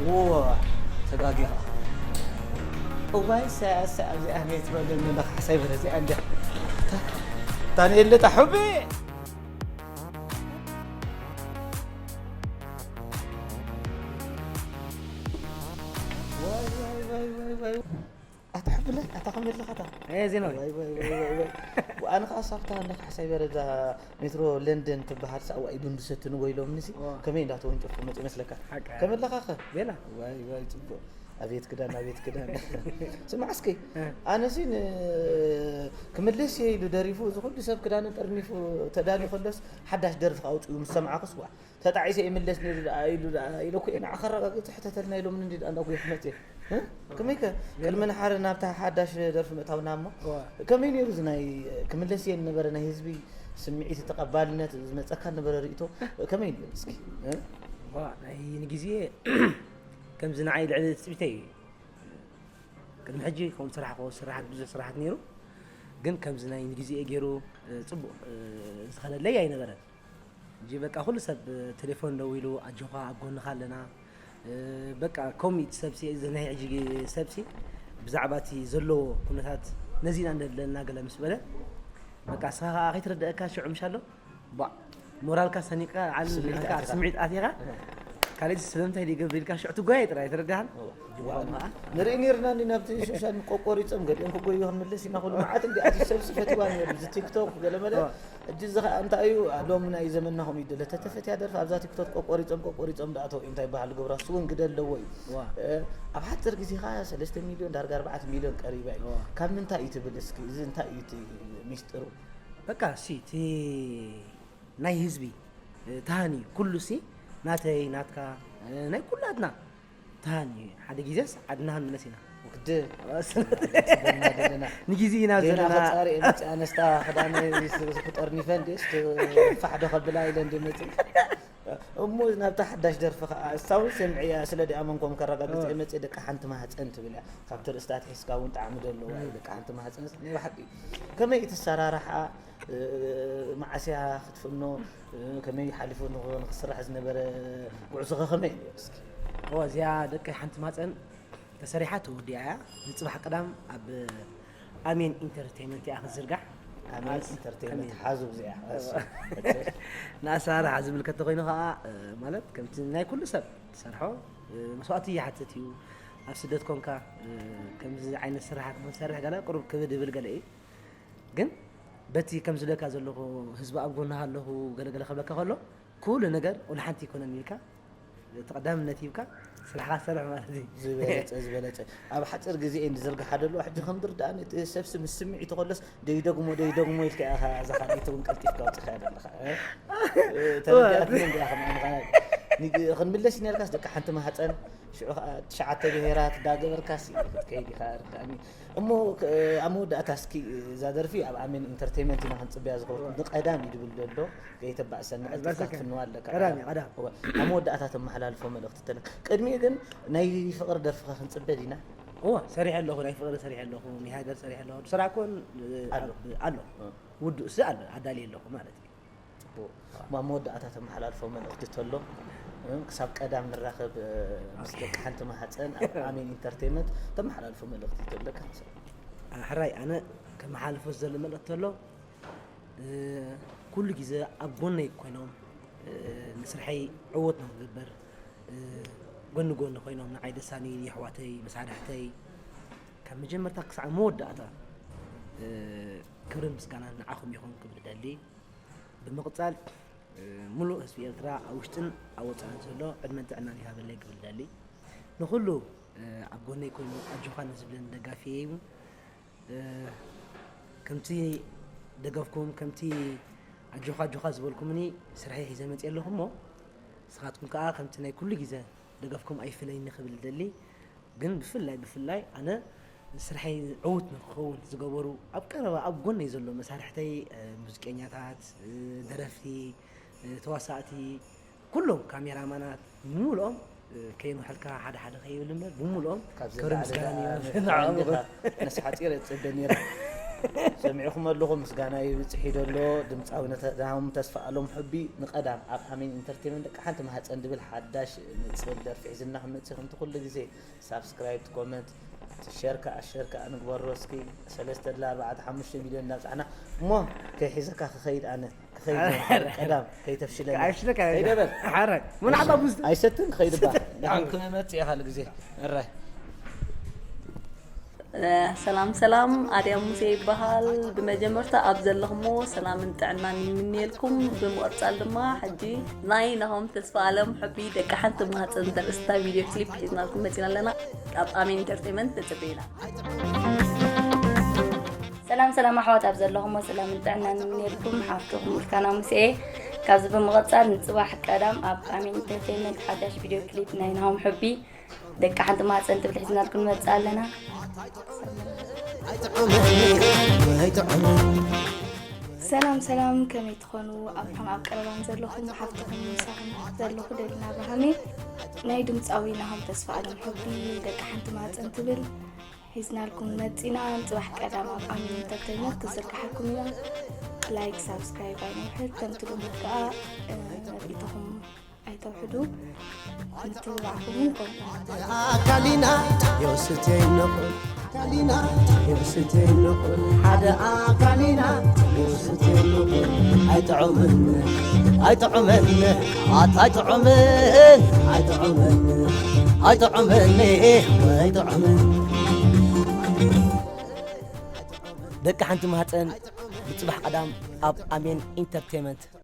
ዎ፣ ተጋጊኻ። እዋይ፣ ሰ-፣ ሰ-፣ ኣብዚኣ ሜትሮ ለንደን ካሕሳይ በረ እዚኣ እንድያ። ታ-፣ ታንኤል ልጣ ሑቢ። ዋይ፣ ዋይ፣ ዋይ፣ ዋይ፣ ዋይ። ኣታ ሕብለ፣ ኣታ ከመይ ኣለኻ ኣታ? ኤ፣ ዜና ወይ? ዋይ፣ ዋይ፣ ዋይ፣ ዋይ፣ ዋይ። ኣነ ኸኣ ሳብታ እንዳ ካሕሳይ በረ እዛ ሜትሮ ለንደን ትበሃል ሳዋ ኢዱ እንድሰትንዎ ኢሎምንሲ፣ ዋ። ከመይ እንዳተወንጨፍኩ መጽእ ይመስለካ? ሓቂ። ከመይ ኣለኻኸ? ዜና። ዋይ፣ ዋይ፣ ጽቡቕ። ኣቤት ክዳን፣ ኣቤት ክዳን። ስማዕ እስኪ፣ እ። ኣነሲ ን-፣ ክምለስ እየ ኢሉ ደሪፉ፣ እዚ ኩሉ ሰብ ክዳኑ ጠርኒፉ ተዳልዩ ከሎስ፣ ሓዳሽ ደርፊ ኣውጺኡ ምስ ሰማዕኩስ፣ ዋ፣ ተጣዒሰ ይምለስ ነይሩ ደኣ ኢሉ ደኣ ኢለ እኮ እየ ንዓኻ ኣረጋጊጸ ሕተተልና ኢሎምኒ እንዲ ደኣ እንዳጉየ ክመጽእ እየ። እ? ከመይከ? ቅድሚ ንሓረ ናብታ ሓዳሽ ደርፊ ምእታውና እሞ፣ ዋ። ከመይ ነይሩ እዚ ናይ ክምለስ እየ ዝነበረ ናይ ህዝቢ ስምዒት፣ ተቐባልነት ዝመጸካ ዝነበረ ርእይቶ ከመይ ነይሩ እስኪ? እ? ዋ፣ ናይ ንግዜ ከምዚ ንዓይ ልዕሊ ትጽቢተይ እዩ። ቅድሚ ሕጂ ከምኡ ስራሕ፣ ከምኡ ስራሓት፣ ብዙሕ ስራሓት ነይሩ። ግን ከምዚ ናይ ንግዜኡ ገይሩ፣ እ፣ ጽቡቕ፣ እ፣ ዝኸደለይ ኣይነበረን። ሕጂ በቃ ኩሉ ሰብ፣ እ፣ ቴሌፎን ደዊሉ፣ "ኣጆኻ፣ ኣብ ጎንኻ ኣለና።" እ፣ በቃ ከምኡ እቲ ሰብሲ፣ እዚ ናይ ሕጂ ሰብሲ ብዛዕባ እቲ ዘለዎ ኩነታት ነዚ ኢና እንደለና ገለ ምስ በለ፣ በቃ ንስኻ ከኣ ከይትርድኣካ ሽዑ ምሽ ኣሎ፣ ቧዕ፣ ሞራልካ ሰኒቕካ፣ ዓል-፣ ስምዒት ናትካ ኣቲኻ። ስምዒት ኣቲኻ፣ ካልእ ስለምንታይ ድገብር ኢልካ ሽዑ ትጓየ ጥራይ፣ ተረዳእካን? እዋ። እዋ፣ እማ። ንርኢ ነይርና እንዲ ናብቲ ሶሻል ቆቆሪጾም ገሊኦም ክጎዩ ክንምልስ ኢና፣ ኩሉ መዓት እንዲ ኣቲ ሰብሲ ፈቲዋ ነይሩ፣ እዚ ቲክቶክ ገለ መለ። እዋ። ሕጂ እዚ ኸኣ እንታይ እዩ፣ ሎሚ ናይ ዘመንና ከምኡ ይደለ፣ ተተፈትያ ደርፊ ኣብዛ ቲክቶክ ቆቆሪጾም፣ ቆቆሪጾም ደኣ ተው እንታይ በሃል ገብራ፣ እሱ እውን ግደ ኣለዎ እዩ። እዋ። እ፣ ኣብ ሓጺር ግዜ ኸኣ ሰለስተ ሚልዮን፣ ዳርጋ ኣርባዕተ ሚልዮን ቀሪባ እዩ። እዋ። ካብ ምንታይ እዩ ትብል እስኪ፣ እዚ እንታይ እዩ እቲ ሚስጥሩ? በቃ፣ እሲ፣ እቲ ናይ ህዝቢ፣ እ፣ ተሃን እዩ። ኩሉ ሲ ናተይ፣ ናትካ፣ እ፣ ናይ ኩላትና ተሃን እዩ። ሓደ ግዜስ ዓድና ክንምለስ ኢና። ወዲ፣ ኣስ-፣ ንግዜ ኢና ዘለና። ገና ዘለና። ከጻሪ እየ መጽእ ኣነስታ ክዳነይ ስ-፣ ክጠርኒፈ እንዴ፣ ስት-፣ ፋሕ ዶ ከብላ ኢለ እንዴ መጽእ። እሞ ናብታ ሓዳሽ ደርፊ ኸኣ፣ እሳ እውን ሰምዐያ፣ ስለ ዲኣ መንኮም ከረጋግጽ እየ መጽእ፣ ደቂ ሓንቲ ማህጸን ትብል እያ። ካብቲ ርእስታ ኣትሒዝካ እውን ጣዕሚ ደለዋ እዩ፣ ደቂ ሓንቲ ማህጸን ናይ ብሓቂ። ከመይ እቲ ኣሰራርሓ፣ እ፣ መዓስ እያ ክትፍኖ፣ እ፣ ከመይ ሓሊፉ ንኽ-፣ ንኽስራሕ ዝነበረ ጉዕዞ ኸ ከመይ እዩ ነይሩ እስኪ? እዋ፣ እዚኣ ደቂ ሓንቲ ማህጸን ተሰሪሓ ተወዲኣ እያ። ንጽባሕ ቀዳም ኣብ ኣሜን ኢንተርቴይመንት እያ ክትዝርጋሕ። ኣሜን ኣስ-፣ ኢንተርቴይመንት ኣሜን። ሓዙ እዚኣ። እዋ። እሺ። ንኣሰራርሓ ዝምልከት ተኾይኑ ኸኣ፣ እ፣ ማለት ከምቲ ናይ ኩሉ ሰብ ትሰርሖ፣ እ፣ መስዋእቲ ይሓትት እዩ። ኣብ ስደት ኮንካ፣ እ፣ ከምዚ ዓይነት ስራሓት ክንሰርሕ ገለ ቅሩብ ክብድ ይብል ገለ እዩ። ግን በቲ ከም ዝብለካ ዘለኹ ህዝቢ ኣብ ጎንኻ ኣለኹ ገለ ገለ ክብለካ ከሎ፣ ኩሉ ነገር ወላ ሓንቲ ኣይኮነን ኢልካ፣ እቲ ቀዳምነት ሂብካ ስራሕካ ትሰርሕ ማለት እዩ። ዝበለጸ፣ ዝበለጸ። ኣብ ሓጺር ግዜ እየ ዝዝርግሓ ደለኹ። ሕጂ ከም ዝርድኣኒ እቲ ሰብሲ ምስ ስምዒቱ ከሎስ ደይደግሞ፣ ደይደግሞ ኢልካ ኢኻ እዛ ካልኣይቲ እውን ቀልጢፍካ ኣውጺኻያ ዘለኻ። እ? እ፣ ተረዲኣትኒ እንዲያ ከም ኣምኻና። ንግ-፣ ክንምለስ ነርካስ ደቂ ሓንቲ ማህጸን፣ ሽዑ ኸኣ ትሽዓተ ብሄራት እንዳገበርካስ ክትከይድ ኢኻ ርዳእኒ። እሞ ክ-፣ ኣብ መወዳእታ እስኪ እዛ ደርፊ ኣብ ኣሜን ኢንተርቴይመንት ኢና ክንጽበያ ዝኸድኩ። ኣዝበልካ። ንቀዳም እዩ ድብል ዘሎ። ከይተባእሰና፣ ቀልጢፍካ ቀዳም። ክትፍንዋ ኣለካ። ቀዳም እዩ፣ ቀዳም። እወ፣ ኣብ መወዳእታ ተመሓላልፎ መልእኽቲ ተለ-፣ ቅድሚኡ ግን ናይ ፍቕሪ ደርፍኻ ክንጽበ ዲና? እወ፣ ሰሪሐ ኣለኹ፣ ናይ ፍቕሪ ሰሪሐ ኣለኹ፣ ናይ ሃገር ሰሪሐ ኣለኹ። ስራሕ ኮን፣ እ፣ ኣሎ። ኣብ-፣ ኣሎ። እ። ውዱእ ሲ ኣሎ፣ ኣዳልየ ኣለኹ ማለት እዩ። ጽቡቕ። እሞ ኣብ መወዳእታ ተመሓላልፎ መልእኽቲ ተሎ፣ እ፣ ክሳብ ቀዳም ንራኸብ፣ እ፣ ምስ ኦኬ። ደቂ ሓንቲ ማህጸን ኣብ ኣሜን ኢንተርቴይመንት ተመሓላልፎ መልእኽቲ ተለካ ንሰምዕ። እ፣ ሕራይ፣ ኣነ ከመሓላልፎ ዘሎ መልእኽቲ ተሎ፣ እ፣ ኩሉ ግዜ ኣብ ጎነይ ኮይኖም፣ እ፣ ንስርሐይ ዕዉት ንክገብር፣ እ፣ ጎኒ ጎኒ ኮይኖም ንዓይ ደሳኒ የሕዋተይ መሳርሕተይ ካብ መጀመርታ ክሳዕ መወዳእታ፣ እ፣ ክብርን ምስጋናን ንዓኹም ይኹን ክብል እደሊ። ብምቕጻል፣ እ፣ ሙሉእ ህዝቢ ኤርትራ ኣብ ውሽጥን ኣብ ወጻእን ዘሎ ዕድመን ጥዕናን ይሃበለይ ክብል እደሊ። ንኹሉ፣ እ፣ ኣብ ጎነይ ኮይኑ ኣጆኻ ንዝብለኒ ደጋፊየይ እውን እ፣ ከምቲ ደገፍኩም፣ ከምቲ ኣጆኻ፣ ኣጆኻ ዝበልኩምኒ ስርሐይ ሒዘ መፅየ ኣለኹ እሞ፣ ንስኻትኩም ከኣ ከምቲ ናይ ኩሉ ግዜ ደገፍኩም ኣይፍለይኒ ክብል እደሊ። ግን ብፍላይ፣ ብፍላይ ኣነ ስርሐይ ዕዉት ንክኸውን ዝገበሩ ኣብ ቀረባ ኣብ ጎነይ ዘሎ መሳርሕተይ፣ እ፣ ሙዚቀኛታት፣ እ፣ ደረፍቲ፣ እ፣ ተዋሳእቲ፣ ኩሎም ካሜራማናት ብምሉኦም፣ እ፣ ከየንውሐልካ ሓደ ሓደ ከይብል እምበር፣ ብምሉኦም ካብዚ ክብሪ ላዕሊ ምስጋና ደኣ ይበል። መፍትሒ ንዓኦም እንዲኻ ይኹን። ነስ ሓጺረ እጽበ ነይረ። ሰሚዕኹም ኣለኹም፣ ምስጋና ይብጽሕ እዩ ዘሎ። ድምፃዊ ነተ-፣ ናሆም ተስፋ ኣሎም ሕቢ ንቀዳም ኣብ ኣሜን ኢንተርቴንመንት ደቂ ሓንቲ ማህፀን ድብል ሓዳሽ ንፅል ደርፊ ሒዝና ክንመፅእ ከምቲ ኩሉ ግዜ ሳብስክራይብ፣ ኮመንት፣ ሸር ከዓ ሸር ከዓ ንግበሮ እስኪ። ሰለስተ ድላ ኣርባዕተ ሓሙሽተ ሚልዮን እናብፃሕና እሞ ከይሒዘካ ክኸይድ ኣነ ክኸይድ እየ። ቀዳም ከይተፍሽለኒ ኣይፍሽለካ። ከይደበል ሓራይ። ምን ዓባ ብዙ ኣይሰትን ክኸይድ እባ። ደሓን ክመፅእ እየ ካልእ ግዜ። እራይ። ሰላም ሰላም፣ ኣድያ ሙሴ ይበሃል። ብመጀመርታ ኣብ ዘለኹሞ ሰላምን ጥዕናን ይምንየልኩም። ብምቕጻል ድማ ሕጂ ናይ ናሆም ተስፋ ኣለም ሕቢ ደቂ ሓንቲ ማህፀን ተርእስታ ቪድዮ ክሊፕ ሒዝናልኩም መፂና ኣለና። ካብ ኣሜን ኢንተርቴንመንት ተፅበዩና። ሰላም ሰላም ኣሕዋት፣ ኣብ ዘለኹሞ ሰላምን ጥዕናን ይምንየልኩም። ሓፍትኹም ሙልካና ሙሴ። ካብዚ ብምቕጻል ንፅባሕ ቀዳም ኣብ ኣሜን ኢንተርቴንመንት ሓዳሽ ቪድዮ ክሊፕ ናይ ናሆም ሕቢ ደቂ ሓንቲ ማህፀን ትብል ሒዝናልኩም ንመፅእ ኣለና። ሰላም ሰላም፣ ከመይ ትኾኑ? ኣብርሃም ኣብ ቀረባን ዘለኹም ሓፍትኹም ምሳኹም ዘለኹ ደሊና ኣብርሃም እየ። ናይ ድምፃዊ ናሆም ተስፋ ኣለም ሕቢ ደቂ ሓንቲ ማህፀን ትብል ሒዝናልኩም መፂና። ንፅባሕ ቀዳም ኣብ ኣሚን ኢንተርቴይንመንት ክዝርግሓልኩም ኢና። ላይክ ሳብስክራይብ ኣይነውሕድ፣ ከምቲ ልሙድ ከዓ እ፣ ርእይቶኹም ኣይተውሕዱ። ምትብባዕኹም እውን ከምኡ። ኣካሊና የውስቴ ንኹን ኣካሊና የውስቴ ንኹን ሓደ ኣካሊና የውስቴ ንኹን ኣይጥዑምን ኣይጥዑምን ኣታ ኣይጥዑምን ኣይጥዑምን ኣይጥዑምን ኣይጥዑምን ደቂ ሓንቲ ማህፀን ብፅባሕ ቀዳም ኣብ ኣሜን ኢንተርቴንመንት።